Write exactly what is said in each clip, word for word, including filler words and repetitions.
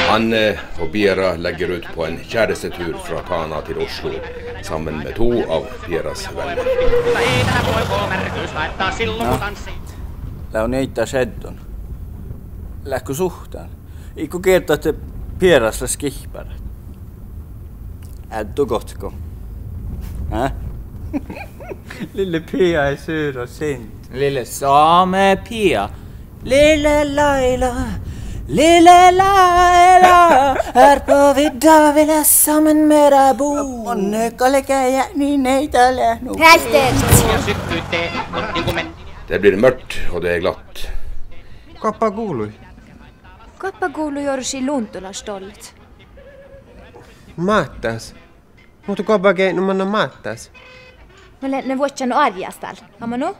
Anne og Biera legger ut på en kjærestetur fra Tana til Oslo, sammen med to av Bieras venner. Na, lea nieidda šaddan. Leatgo suhttan? Iigo gieđat ahte Bieras leat skihpárat? Áddo gotko? Hä? Lille Pia er sur og sint. Lille samepia. Lille Laila, lille Laila, her på vidda vil jeg sammen med deg bo. Manne galge ja ni nei dal ja nu. Helt. Det blir mørkt, og det er glatt. Goappá guvlui? Goappá guvlui orui luntulaš doallat? Máttas. Muhto goappá geaidnu manná máttas? Mun lean vuodján oarjjás dál. Amma nu?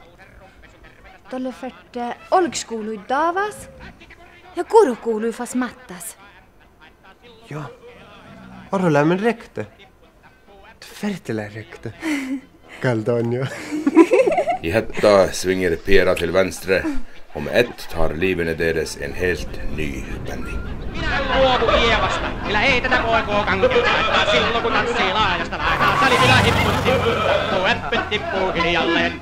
Doallat ferte olgeš guvlui dávás ja gurut guvlui fas máttas. Ja. Orru leamen riekta. Ferte lea riekta. Gal dan jo. I hetta svinger Biera til venstre, og med ett tar livene deres en helt ny vending. Minä en luovu Ievasta, sillä ei tätä K K-kankeus haittaa silloin, kun tanssii laajasta laitaa. Sali minä hippun tippun, kun ärpyt tippuu hiljalleen.